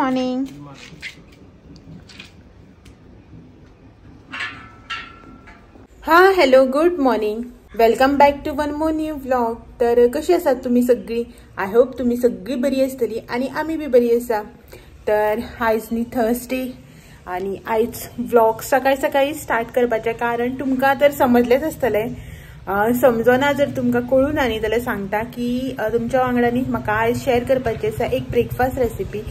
Morning. हां hello, good morning, welcome back to one more new vlog. तर कशी आसात तुम्ही सगळी? I hope तुम्ही सगळी बरी आसतली आणि आम्ही बी बरी आसा. तर आयज न्ही थर्सडे आणि आयज व्लॉग सकाळी सकाळी स्टार्ट करपाचें कारण तुमकां तर समजलेच आसतलें. समजना जर तुमकां कळूं ना न्ही जाल्यार सांगता की तुमच्या वांगडा न्ही म्हाका आयज शेअर करपाची आसा एक ब्रेकफास्ट रेसिपी.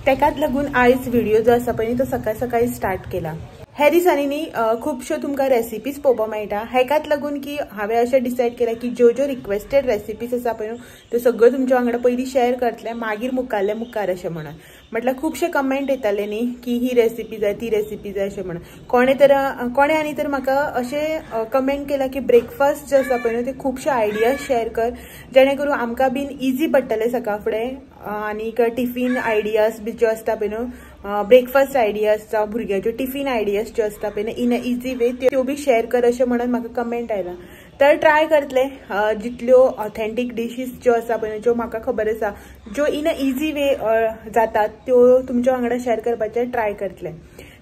तेकाच लागून आयज व्हिडिओ जो आसा पळय न्ही तो सकाळ सकाळी स्टार्ट केला. ह्या दिसांनी न्ही खुबश्यो तुमकां रेसिपीज पळोवपाक मेळटा. हेकाच लागून की हांवें अशें डिसायड केलां की ज्यो ज्यो रिक्वेस्टेड रेसिपीज आसा पळय न्हू त्यो सगळ्यो तुमच्या वांगडा पयलीं शेअर करतलें, मागीर मुखारले मुखार अशें म्हणून. म्हटल्यार खुबशे कमेंट येताले न्ही की ही रेसिपी जाय ती रेसिपी जाय अशें म्हणून. कोणें आनी तर म्हाका अशें कमेंट केलां की ब्रेकफास्ट जे आसा पळय न्हू ते खुबशे आयडियाज शेअर कर, जेणे करून आमकां बीन इजी पडटलें सकाळ फुडें. आनीक टिफीन आयडियाज बी ज्यो आसता पळय न्हू, ब्रेकफास्ट आयडियाज जावं भुरग्यांच्यो टिफीन आयडियाज ज्यो आसता पळय न्हू इन अ इजी वे त्यो बी शेअर कर अशें म्हणून म्हाका कमेंट आयला. तर ट्राय करतले जितल्यो ऑथेंटीक डिशीज ज्यो आसा पळय न्हू ज्यो म्हाका खबर आसा ज्यो इन अ इजी वे जातात त्यो तुमच्या वांगडा शेअर करपाचें ट्राय करतले.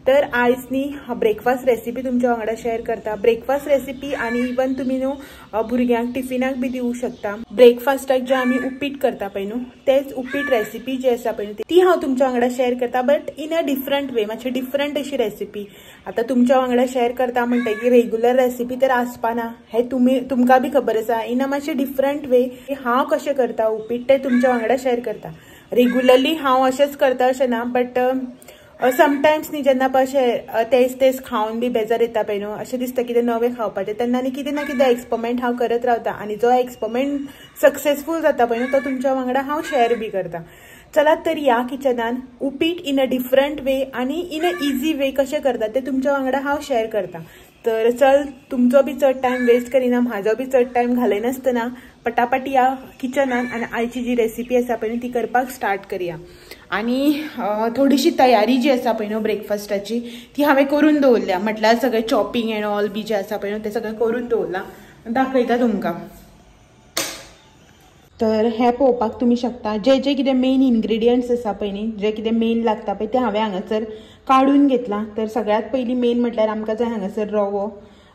तर आयज न्ही ब्रेकफास्ट रेसिपी तुमच्या वांगडा शेअर करता. ब्रेकफास्ट रेसिपी आनी इवन तुमी न्हू भुरग्यांक टिफिनाक बी दिवंक शकता. ब्रेकफास्टाक जे आमी उपीट करता पळय न्हू तेच उपीट रेसिपी जी आसा पळय न्हू ती हांव तुमच्या वांगडा शेअर करता, but in a different way, मातशी डिफरंट अशी रेसिपी. आतां तुमच्या वांगडा शेअर करता म्हणटकीर रेगुलर रेसिपी तर आसपाना हें तुमकां बी खबर आसा. इन अ मातशी डिफरंट वे हांव कशें करता उपीट तें तुमच्या वांगडा शेअर करता. रेगुलरली हांव अशेंच करता अशें ना, बट समटायम्स न्ही जेन्ना पळय अशें तेच तेच खावन बी बेजार येता पळय न्हू, अशें दिसता कितें नवें खावपाचें, तेन्ना न्ही कितें ना कितें एक्सपेरिमेंट हांव करत रावता आनी जो एक्सपेरिमेंट सक्सेसफूल जाता पळय न्हू तो तुमच्या वांगडा हांव शेअर बी करता. चलात तर ह्या किचनान उपीट इन अ डिफरंट वे आनी इन अ इजी वे कशें करता तें तुमच्या वांगडा हांव शेअर करता. तर चल तुमचो बी चड टायम वेस्ट करिना, म्हाजो बी चड टायम घालयनासतना पटापट ह्या किचनान आनी आयची जी रेसिपी आसा पळय न्हू ती करपाक स्टार्ट करया. आनी थोडीशी तयारी जी आसा पळय न्हू ब्रेकफास्टाची ती हांवें करून दवरल्या, म्हटल्यार सगळें चॉपिंग एंड ऑल बी जें आसा पळय न्हू तें सगळें करून दवरलां, दाखयता तुमकां. तर हें पळोवपाक तुमी शकता जे जे कितें मेन इन्ग्रिडियंट्स आसा पळय न्ही, जे कितें मेन लागता पळय तें हांवें हांगासर काडून घेतलां. तर सगळ्यांत पयलीं मेन म्हटल्यार आमकां जाय हांगासर रवो.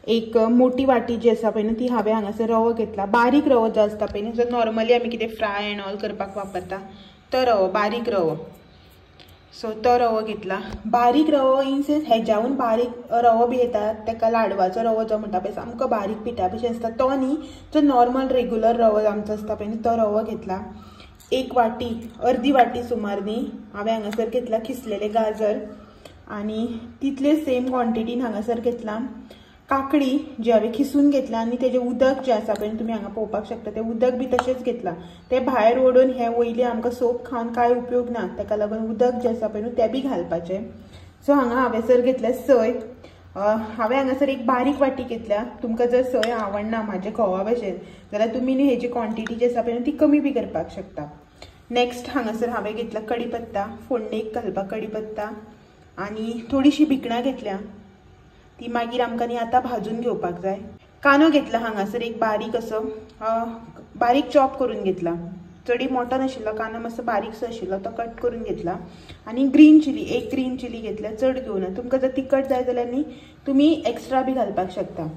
एक मोठी वाटी जी आसा पळय न्हू ती हांवें हांगासर रवो घेतला. बारीक रवो जो आसता पळय न्हू, जो नॉर्मली आमी कितें फ्राय एंड ऑल करपाक वापरता तो रवो, बारीक रवो. सो तो रवो घेतला. बारीक रवो इन सेन्स हेज्याहून बारीक रवो बी येता, तेका लाडवाचो रवो जो म्हणटा पळय सामको बारीक पिठा भशेन आसता तो न्ही, जो नॉर्मल रेगुलर रवो आमचो आसता पळय न्हू तो रवो घेतला. एक वाटी, अर्दी वाटी सुमार न्ही हांवें हांगासर घेतला किसलेले गाजर आनी तितले सेम क्वॉन्टिटीन हांगासर घेतला काकडी जी हांवें किसून घेतला आनी तेजें उदक जें आसा पळय तुमी हांगा पळोवपाक शकता तें उदक बी तशेंच घेतलां. तें भायर ओडून हें वयलें आमकां सोप खावन कांय उपयोग ना, तेका लागून उदक जें आसा पळय न्हू तें बी घालपाचें. सो हांगा हांवें सर घेतल्या सय. हांवें हांगासर एक बारीक वाटी घेतल्या. तुमकां जर सय आवडना म्हाजे घोवा भशेन जाल्यार तुमी न्ही हेजी क्वॉन्टिटी जी आसा पळय न्हू ती कमी बी करपाक शकता. नेक्स्ट हांगासर हांवें घेतला कडीपत्ता, फोडणेक घालपाक कडीपत्ता आनी थोडीशी भिकणां घेतल्या, ती मागीर आमकां न्ही आतां भाजून घेवपाक जाय. कांदो घेतला हांगासर एक बारीक असो बारीक चॉप करून घेतला, चडी मोठो नाशिल्लो कांदो, मातसो बारीकसो आशिल्लो तो कट करून घेतला. आनी ग्रीन चिली, एक ग्रीन चिली घेतल्या, चड घेवना. तुमकां जर तिखट जाय जाल्यार न्ही तुमी एक्स्ट्रा बी घालपाक शकता.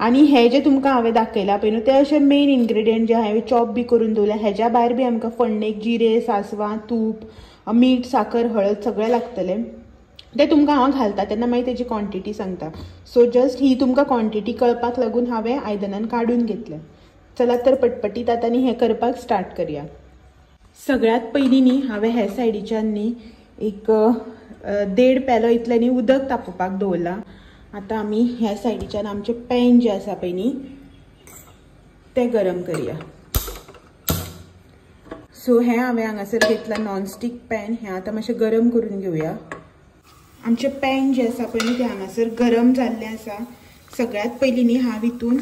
आनी हे जे तुमकां हांवें दाखयलां पळय न्हू ते अशे मेन इन्ग्रिडियंट जे हांवें चॉप बी करून दवरल्या. हेज्या भायर बी आमकां फोडणेक जिरे, सांसवां, तूप, मीठ, साकर, हळद सगळें लागतलें. तें तुमकां हांव घालता तेन्ना मागीर तेजी क्वॉन्टिटी सांगता. सो जस्ट ही तुमकां क्वॉन्टिटी कळपाक लागून हांवें आयदनान काडून घेतलें. चलात तर पटपटीत आतां न्ही हें करपाक स्टार्ट करया. सगळ्यांत पयलीं न्ही हांवें हे सायडीच्यान न्ही एक 1.5 पेलो इतलें न्ही उदक तापोवपाक दवरलां. आतां आमी ह्या सायडीच्यान आमचें पॅन जें आसा पळय न्ही तें गरम करया. सो हें हांवें हांगासर घेतलां नॉनस्टीक पॅन, हें आतां मातशें गरम करून घेवया. आमचें पॅन जें आसा पळय न्ही तें हांगासर गरम जाल्लें आसा. सगळ्यांत पयलीं न्ही हांव हितून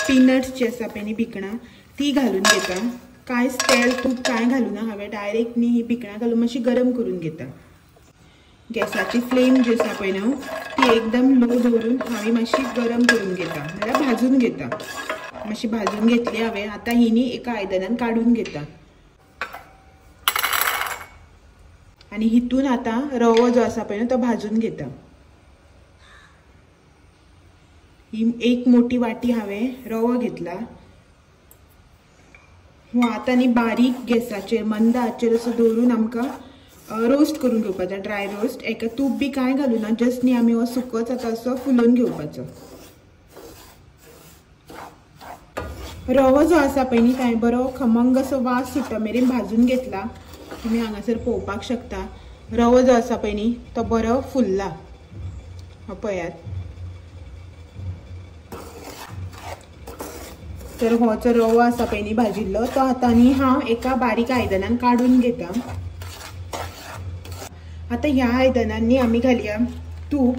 पिनट्स जे आसा पळय न्ही भिकणां ती घालून घेता. कांयच तेल तूप कांय घालूना हांवें, डायरेक्ट न्ही ही भिकणां घालून मातशी गरम करून घेता. गॅसाची फ्लेम जी आसा पळय न्हू ती एकदम लो दवरून हांवें मातशी गरम करून घेता, म्हळ्यार भाजून घेता. मातशी भाजून घेतली हांवें. आतां ही न्ही एका आयदनान काडून घेता. आनी हितून आतां रवो जो आसा पळय न्हू तो भाजून घेता. ही एक मोठी वाटी हांवें रवो घेतला. हो आतां न्ही बारीक गॅसाचेर मंद आचेर असो दवरून आमकां रोस्ट करून घेवपाचो, ड्राय रोस्ट. एका तूप बी कांय घालूना, जस्ट न्ही आमी हो सुकोच आतां असो फुलोवन घेवपाचो. रवो जो आसा पळय न्ही ताणें बरो खमंग असो वास सुट्टा मेरेन भाजून घेतला. तुमी हांगासर पळोवपाक शकता रवो जो आसा पळय न्ही तो बरो फुल्ला, हो पळयात. तर हो जो रवो आसा पळय न्ही भाजिल्लो तो आतां न्ही हांव एका बारीक आयदनान काडून घेता. आतां ह्या आयदनान न्ही आमी घालया तूप.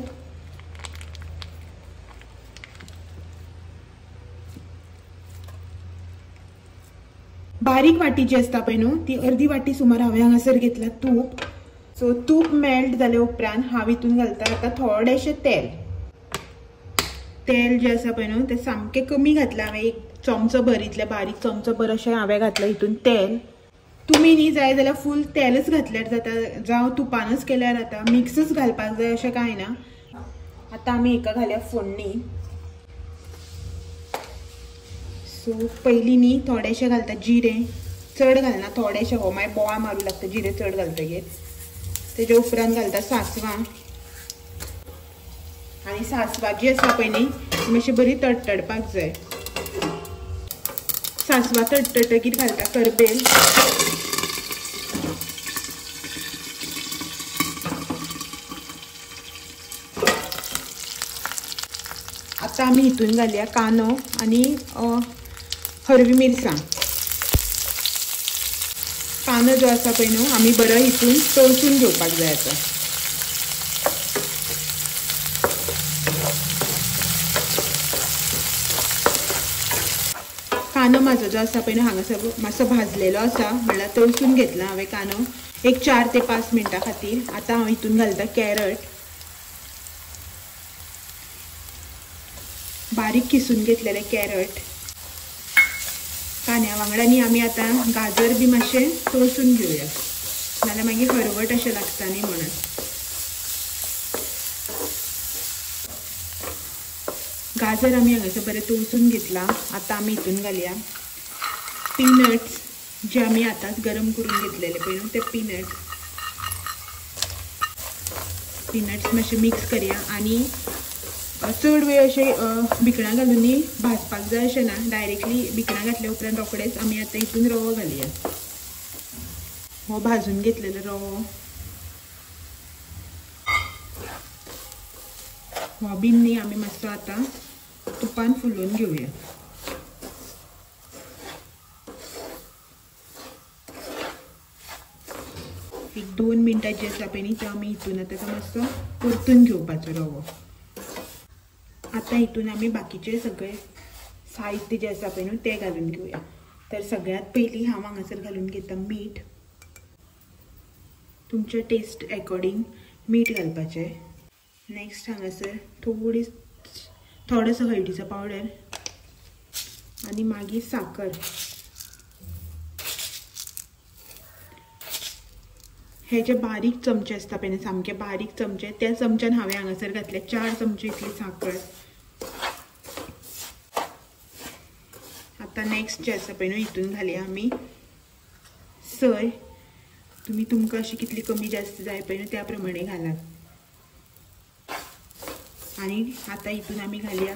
बारीक वाटी जी आसता पळय न्हू ती अर्दी वाटी सुमार हांवें हांगासर घेतला तूप. सो तूप मेल्ट जाले उपरांत हांव हितून घालता आतां थोडेशें तेल. तेल जें आसा पळय न्हू तें सामकें कमी घातलां हांवें, एक चमचो भर, इतलें बारीक चमचो भर अशें हांवें घातलां हितून तेल. तुमी न्ही जाय जाल्यार फूल तेलच घातल्यार जाता, जावं तुपानच केल्यार जाता, मिक्सच घालपाक जाय अशें कांय ना. आतां आमी हेका घालया फोडणी. सो पयलीं न्ही थोडेशें घालता जिरें, चड घालना, थोडेशें, हो मागीर बोवाळ मारूं लागता जिरें चड घालतकीर. तेजे उपरांत घालता सांसवां. आनी सांसवां जी आसा पळय न्ही ती मातशी बरी तडतडपाक जाय. सांसवां तडतडटकीर घालता करबेल. आतां आमी हितून घालया कांदो आनी हरवी मिरसांग. कांदो जो आसा पळय न्हू आमी बरो हितून तळसून घेवपाक जाय. आतां कांदो म्हाजो जो आसा पळय न्हू हांगासर मातसो भाजलेलो आसा, म्हणल्यार तळसून घेतला हांवें कांदो एक 4 ते 5 मिनटां खातीर. आतां हांव हितून घालता कॅरट, बारीक किसून घेतलेले कॅरट. कांद्या वांगडा न्ही आमी आतां गाजर बी मातशें तळसून घेवया, नाल्यार मागीर हरवट अशें लागता न्ही म्हणून. गाजर आमी हांगासर बरें तळसून घेतला. आतां आमी हितून घालया पिनट्स जे आमी आतांच गरम करून घेतलेले पळय न्हू ते पिनट्स. पिनट्स मातशे मिक्स करया. आनी चड वेळ अशें भिकणां घालून न्ही भाजपाक जाय अशें ना, डायरेक्टली भिकणां घातल्या उपरांत रोखडेच आमी आतां हितून रवो घालया. हो भाजून घेतलेलो रवो हो बीन न्ही आमी मातसो आतां तुपान फुलोवन घेवया. एक 2 मिनटां जी आसा पळय न्ही तो आमी हितून आतां तो मातसो परतून घेवपाचो रवो. आतां हितून आमी बाकीचे सगळे साहित्य जें आसा पळय न्हू तें घालून घेवया. तर सगळ्यांत पयलीं हांव हांगासर घालून घेता मीठ. तुमच्या टेस्ट अकॉर्डिंग मीठ घालपाचें. नेक्स्ट हांगासर थोडोसो हळदीचो पावडर आनी मागीर साकर. हे जे बारीक चमचे आसता पळय न्ही सामके बारीक चमचे, त्या चमच्यान हांवें हांगासर घातले 4 चमचे इतली साकर. आतां नेक्स्ट जें आसा पळय न्हू हितून घालया आमी सय. तुमी तुमकां अशी कितली कमी जास्त जाय पळय न्हू त्या प्रमाणे घालात. आनी आतां हितून आमी घालया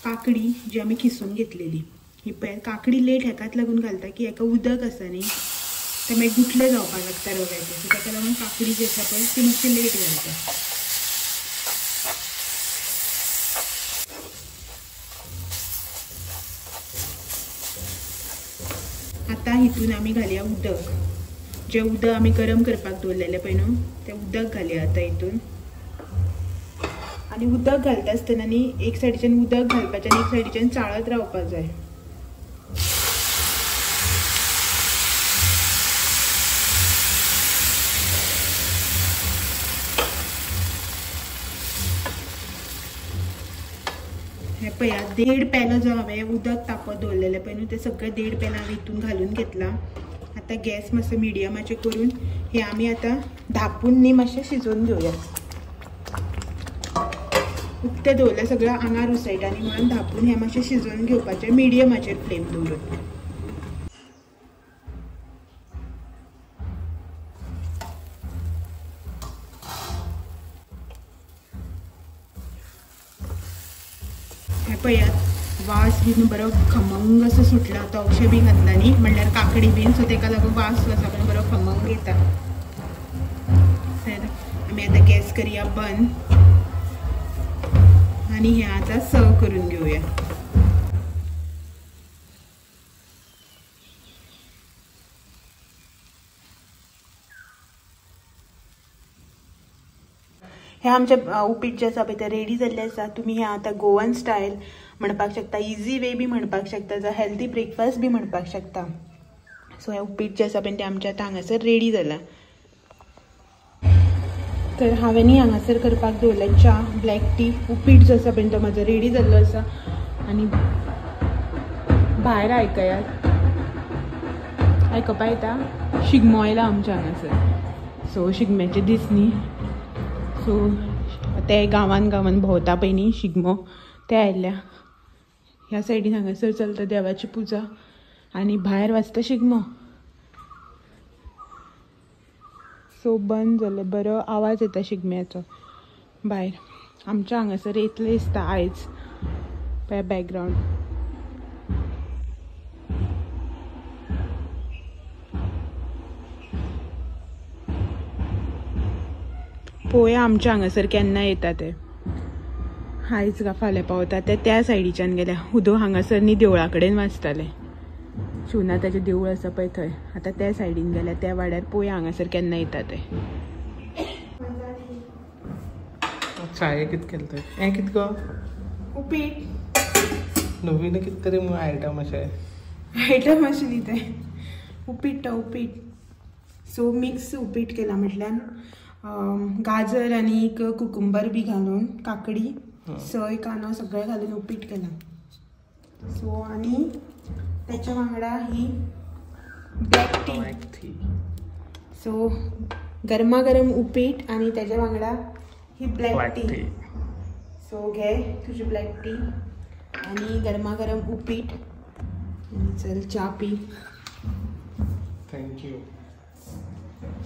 काकडी जी आमी खिसून घेतलेली. ही पळय काकडी लेट हेकाच लागून घालता की हेका उदक आसा न्ही ते मागीर गुठले जावपाक लागता रव्याचे, सो ताका लागून काकडी जी आसा पळय ती मातशी लेट घालता. आतां हितून आमी घालया उदक. जें उदक आमी गरम करपाक दवरलेलें पळय न्हू तें उदक घालया आतां हितून. आनी उदक घालता आसतना न्ही एक सायडीच्यान उदक घालपाचें आनी एक सायडीच्यान चाळत रावपाक जाय. हे पळयात 1.5 पेलो जो हांवें उदक तापत दवरलेलें पळय न्हू तें सगळें 1.5 पेलो हांवें हितून घालून घेतलां. आतां गॅस मातसो मिडियमाचेर करून हे आमी आतां धापून न्ही मातशें शिजोवन घेवया. उकतें दवरलें सगळें आंगार उसळटा न्ही म्हणून धापून हें मातशें शिजोवन घेवपाचें मिडियमाचेर फ्लेम दवरून. हें पळयात वास बीन बरो खमंग असो सुटला. तवशें बी घातला न्ही म्हणल्यार काकडी बीन, सो तेका लागून वास जो आसा पळय बरो खमंग येता. आमी आतां गॅस करया बंद आनी हें आतां सर्व करून घेवया. हे आमचें उपीट जें आसा पळय तें रेडी जाल्लें आसा. तुमी हें आतां गोवन स्टायल म्हणपाक शकता, इजी वे बी म्हणपाक शकता, जावं हेल्दी ब्रेकफास्ट बी म्हणपाक शकता. सो हें उपीट जें आसा पळय तें आमचें आतां हांगासर रेडी जालां. तर हांवेंय हांगासर करपाक दवरलें च्या, ब्लॅक टी. उपीट जो आसा पळय तो म्हाजो रेडी जाल्लो आसा. आनी भायर आयकयात, आयकपा येता शिगमो आयला आमच्या हांगासर. सो शिगम्याचे दीस न्ही, सो ते गांवान गांवान भोंवता पळय न्ही शिगमो, ते आयिल्ल्या. ह्या सायडीन हांगासर चलता देवाची पुजा आनी भायर वाजता शिगमो. सो बंद जालें, बरो आवाज येता शिगम्याचो भायर. आमच्या हांगासर येतले दिसता आयज पळय बॅकग्रावंड. पळोवया आमच्या हांगासर केन्ना येता ते. आयज का फाल्यां पावता ते त्या सायडीच्यान गेल्या. उदो हांगासर न्ही देवळा कडेन वाजताले, शिवनाथाचें देवूळ आसा पळय थंय. आतां त्या सायडीन गेल्या त्या वाड्यार, पळोवया हांगासर केन्ना येता ते. चाये कित केलें तें हें कित गो उपीट नवीन कित तरी आयटम अशें आयटम अशें न्ही तें उपीट तो उपीट. सो मिक्स उपीट केला म्हटल्यार गाजर आनी कुकुंबर बी घालून, काकडी, सय, कांदो सगळें घालून उपीट केला. सो आनी त्याच्या वांगडा ही ब्लॅक टी. सो गरमागरम उपीट आनी त्याच्या वांगडा ही ब्लॅक टी. सो घे तुजी ब्लॅक टी आनी गरमागरम उपीट. आनी चल च्या P. Thank you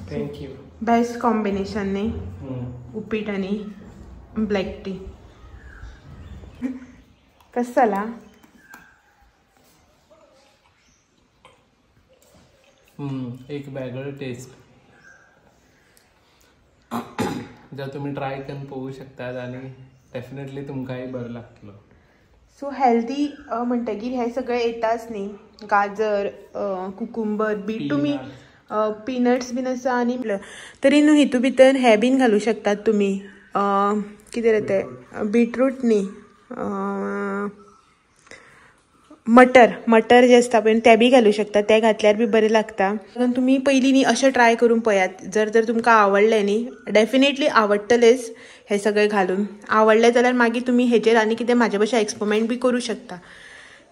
thank you. Best combination न्ही उपीट आनी ब्लॅक टी. कसं जाला? एक वेगळो टेस्ट जर तुम्ही ट्राय करून पळोवंक शकतात आनी डेफिनेटली तुमकांय बरो लागतलो. सो हेल्दी म्हणटगीर हे सगळें येताच न्ही, गाजर, कुकुंबर बी, तुमी पिनट्स बीन आसा. आनी तरी न्हू हितू भितर हे बीन घालूं शकतात तुमी, कितें रे तें, बीटरूट न्ही, मटर, मटर जे आसता पळय ते बी घालूं शकता. ते घातल्यार बी बरें लागता. तुमी पयलीं न्ही अशें ट्राय करून पळयात. जर जर तुमकां आवडलें न्ही, डेफिनेटली आवडटलेंच हें सगळें घालून. आवडलें जाल्यार मागीर तुमी हेजेर आनी कितें म्हाजे भशेन एक्सपेरिमेंट बी करूं शकता.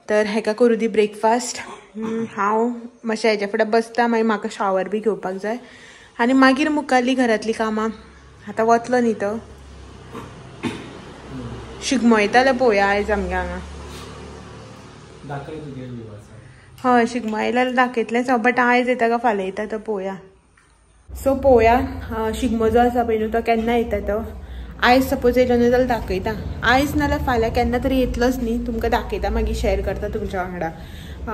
तर हेका करूं दी ब्रेकफास्ट. हांव मातशें हेज्या फुडें बसता, मागीर म्हाका शावर बी घेवपाक जाय आनी मागीर मुखारली घरांतलीं कामां. आतां वतलो न्ही तो शिगमो येता जाल्यार पळोवया आयज आमगे हांगा. हय शिगमो आयल्यार दाखयतलेंच हांव, बट आयज येता काय फाल्यां येता तो पळोवया. सो पळोवया शिगमो जो आसा पळय न्हू तो केन्ना येता तो. आयज सपोज येयलो न्हू जाल्यार दाखयता, आयज नाल्यार फाल्यां केन्ना तरी येतलोच न्ही, तुमकां दाखयता, मागीर शेअर करता तुमच्या वांगडा.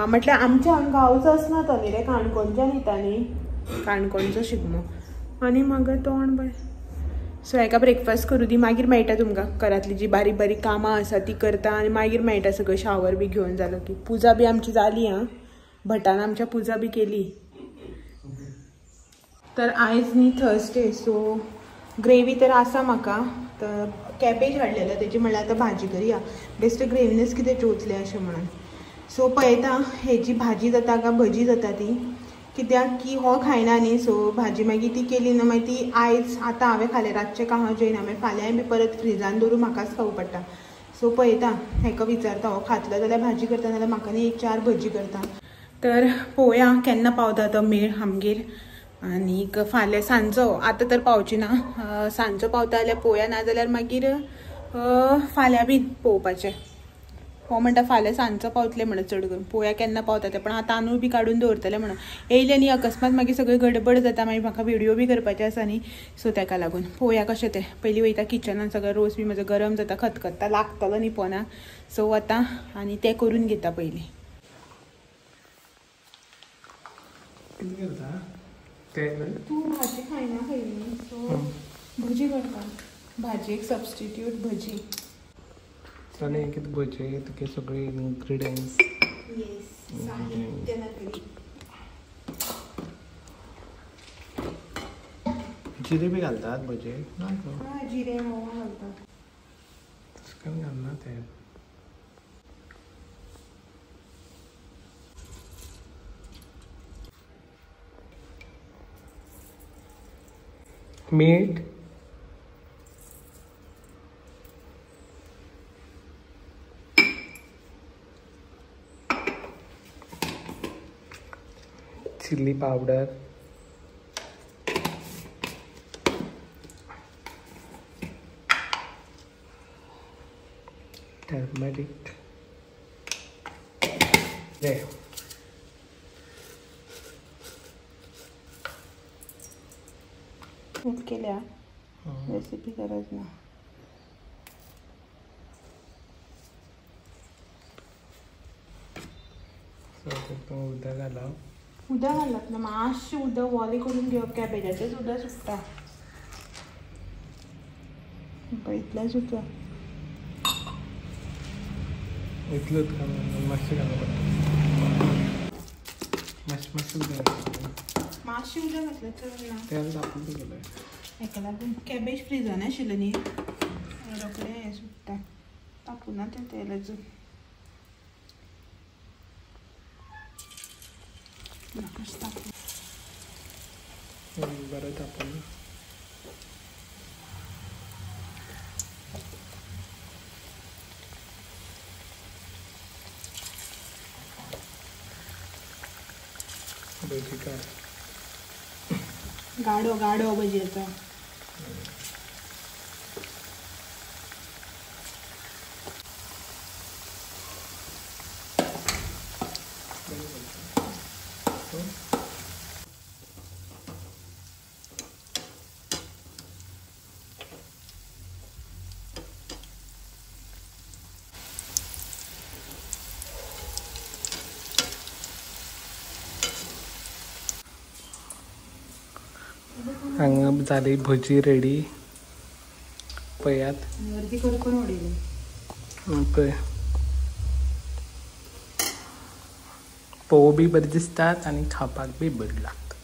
म्हटल्यार आमच्या हांगा गांवचो आसना तो न्ही रे, काणकोणच्यान येता न्ही, काणकोणचो शिगमो. आनी म्हाका तोंड बरें. सो हेका ब्रेकफास्ट करूं दी, मागीर मेळटा तुमकां. घरांतली जी बारीक बारीक कामां आसा ती करता आनी मागीर मेळटा सगळें. शावर बी घेवन जालो की पुजा बी आमची जाली. आं भटान आमच्या पुजा बी केली. तर आयज न्ही थर्सडे, सो ग्रेवी तर आसा म्हाका. तर कॅबेज हाडलेलो तेजी म्हणल्यार आतां भाजी करया, बेश्टे ग्रेवीनच कितें चोवतलें अशें म्हणून. सो पळयता हेजी भाजी जाता काय भजी जाता ती, कित्याक की हो खायना न्ही. सो भाजी मागीर ती केली ना मागीर ती आयज आतां हांवें खालें, रातचें काय हांव जेयना, मागीर फाल्यांय बी परत फ्रिजान दवरून म्हाकाच खावूं पडटा. सो पळयता हेका विचारता, हो खातलो जाल्यार भाजी करता, नाल्यार म्हाका न्ही एक चार भजी करता. तर पळोवया केन्ना पावता तो मेळ आमगेर. आनीक फाल्यां सांजो आतां तर पावची ना, सांजो पावता जाल्यार पळोवया, ना जाल्यार मागीर फाल्यां बीन पळोवपाचें. हो म्हणटा फाल्यां सांजचो पावतले म्हणून चड करून, पळोवया केन्ना पावता ते. पण हांव तांदूळ बी काडून दवरतलें म्हणून येयलें न्ही अकस्मात मागीर सगळी गडबड जाता, मागीर म्हाका व्हिडियो बी करपाचे आसा न्ही, सो ताका लागून पळोवया कशें तें. पयलीं वयता किचनान, सगळो रोस बी म्हजो गरम जाता, खतखत्ता लागतलो न्ही पोना, सो वता आनी तें करून घेता पयलीं. तूं भाजी खायना खंय न्ही, सो भजी करता, भाजी एक सबस्टिट्यूट भजी. आनी कितें भजी तुगे सगळे इन्ग्रिडियंट्स. येस साहित्य नगरी. जिरे बी घालतात भजे? ना जिरे म्होंव घालतात. तशें करून घालना ते. मीठ, चिली पावडर, टर्मरिक, केल्या रेसिपी गरज ना. उदक घालप, उदक घालप ना, मातशें उदक वोलें करून घेवप, कॅबेजाचेंच उदक सुकता इतलेंच उदक, इतलें उदक मातशें घालप पडटा, मातशें मातशें उदक, मातशें उदक घातलें चड ना, तेल तापून गेलें. हेका लागून कॅबेज फ्रिजान आशिल्लें न्ही, रोखडें हें सुकता, तापुना तें तेल अजून. बरें तापून भजी कर, गाडो गाडो भजयेचो. हांगा जाली भजी रेडी, पळयात. अर्दी करपून उडयली पळय, पोव बी बरी दिसतात आनी खावपाक बी बरी लागता,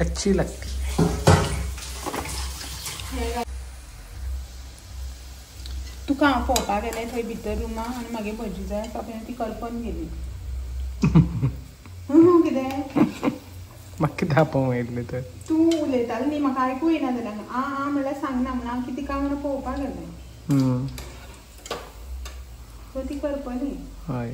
अच्छी लागती. तुका हांव पळोवपाक गेलें थंय भितर रुमा आनी मागीर भजी जाय आसा ती करपून गेली. कितें म्हाका कितें आपोवंक येयल्लें तर? तूं उलयतालें न्ही, म्हाका आयकूं येना जाल्यार आ आ म्हणल्यार सांगना म्हणून हांव कितें काय म्हणून पळोवपाक गेलें, सो ती करपली. हय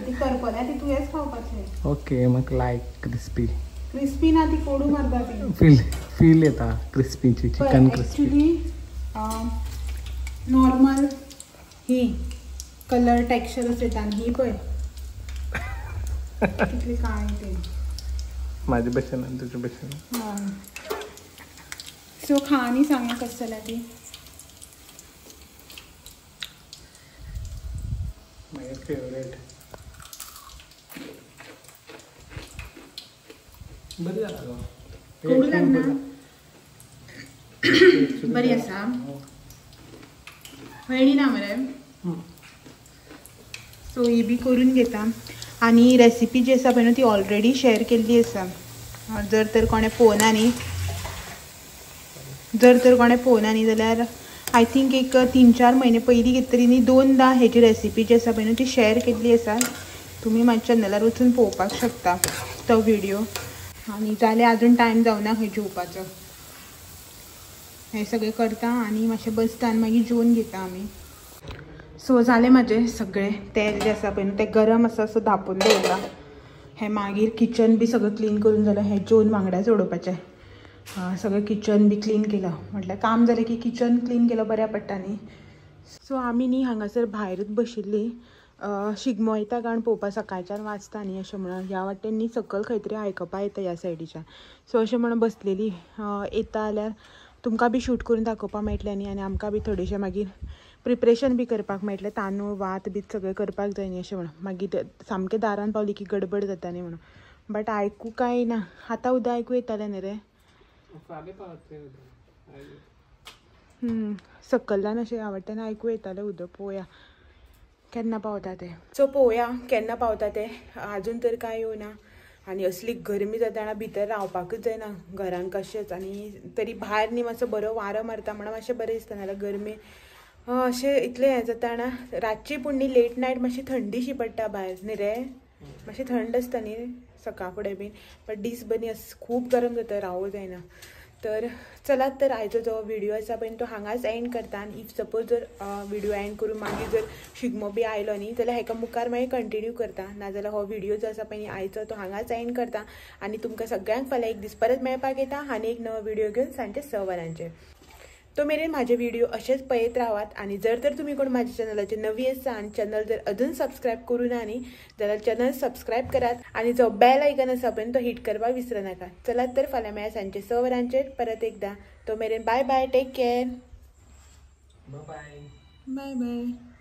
ती करपल्या ती तुवेंच खावपाचें. ओके, म्हाका लायक क्रिस्पी. क्रिस्पी ना ती कोडू मारता ती, फील फील येता क्रिस्पीची, चिकन क्रिस्पी. एक्चुली नॉर्मल ही कलर टेक्स्चर अशें येता आनी ही पळय कितली काळी ती. माझे भशेन आनी तुजे भशेन. सो खा आनी सांगा कशें जाल्या ती. माझे फेवरेट. बरी जाता गो, कोडू लागना, बरी आसा, वळणी ना मरे. सो ही बी करून घेता. आनी रेसिपी जी आसा पळय न्हू ती ऑलरेडी शेअर केल्ली आसा, जर तर कोणें पळोवना न्ही, जर तर कोणें पळोवना न्ही जाल्यार I think एक 3-4 म्हयने पयलीं कितें तरी न्ही 2दा हेजी रेसिपी जी आसा पळय न्हू ती शेअर केल्ली आसा, तुमी म्हाज्या चॅनलार वचून पळोवपाक शकता तो व्हिडियो. आनी जाल्यार अजून टायम जावना खंय जेवपाचो, हें सगळें करता आनी मातशें बसता आनी मागीर जेवन घेता आमी. सो जालें म्हाजें सगळें, तेल जें आसा पळय न्हू तें गरम आसा सो धांपून दवरलां. हें मागीर किचन बी सगळें क्लीन करून जालें. हें जेवन वांगडाच उडोवपाचें. सगळें किचन बी क्लीन केलं म्हटल्यार काम जालें की किचन क्लीन केलं बऱ्या पडटा न्ही. सो आमी न्ही हांगासर भायरूच बशिल्ली शिगमो येता कारण पळोवपा सकाळच्यान वाचता न्ही अशें म्हणून. ह्या वाटेन न्ही सकयल खंय तरी आयकपा येता ह्या सायडीच्यान. सो अशें म्हणून बसलेली. येता जाल्यार तुमकां बी शूट करून दाखोवपा मेळटलें न्ही आनी आमकां बी थोडेशें मागीर प्रिपरेशन बी करपाक मेळटलें. तांदूळ वात बी सगळें करपाक जाय न्ही अशें म्हणून. मागीर सामकें दारान पावली की गडबड जाता न्ही म्हणून. बट आयकूं काय ना आतां उदक आयकूं येतालें न्ही रे. सकल्ल्यान अशें आवडटान आयकूं येतालें उदक. पळोवया केन्ना पावता तें. सो पळोवया केन्ना पावता तें. आजून तर कांय येवना आनी असली गरमी जाता जाणा भितर रावपाकूच जायना घरान कशेंच. आनी तरी भायर न्ही मातसो बरो वारो मारता म्हणून मातशें बरें दिसता. नाल्यार गरमी अशें इतलें हें जाता जाणा. रातची पूण न्ही लेट नायट मातशी थंडीशी पडटा भायर न्ही रे. मातशें थंड आसता न्ही सकाळ फुडें बीन. बट दीस भर न्ही खूब गरम जाता रावूं जायना. तर चलात तर आयचो जो व्हिडिओ आसा पळय तो हांगाच एंड करता. आनी if suppose जर व्हिडिओ एंड करून मागीर जर शिगमो बी आयलो न्ही जाल्यार हेका मुखार मागीर कंटिन्यू करता. नाजाल्यार हो व्हिडिओ जो आसा पळय आयचो तो हांगाच एंड करता. आनी तुमकां सगळ्यांक फाल्यां एक दीस परत मेळपाक येता आनी एक नवो व्हिडिओ घेवन सांजचे 6 वरांचेर. तो मेरेन म्हाजे व्हिडिओ अशेंच पळयत रावात. आनी जर तर तुमी कोण म्हाज्या चॅनलाचेर नवी आसा आनी चॅनल जर अजून सबस्क्रायब करूं ना न्ही जाल्यार चॅनल सबस्क्रायब करात आनी जो बेल आयकन आसा पळय तो हिट करपाक विसरू नाका. चलात तर फाल्यां मेळया सांजचे 6 वरांचेर परत एकदां. तो मेरेन bye bye, take care, bye bye bye.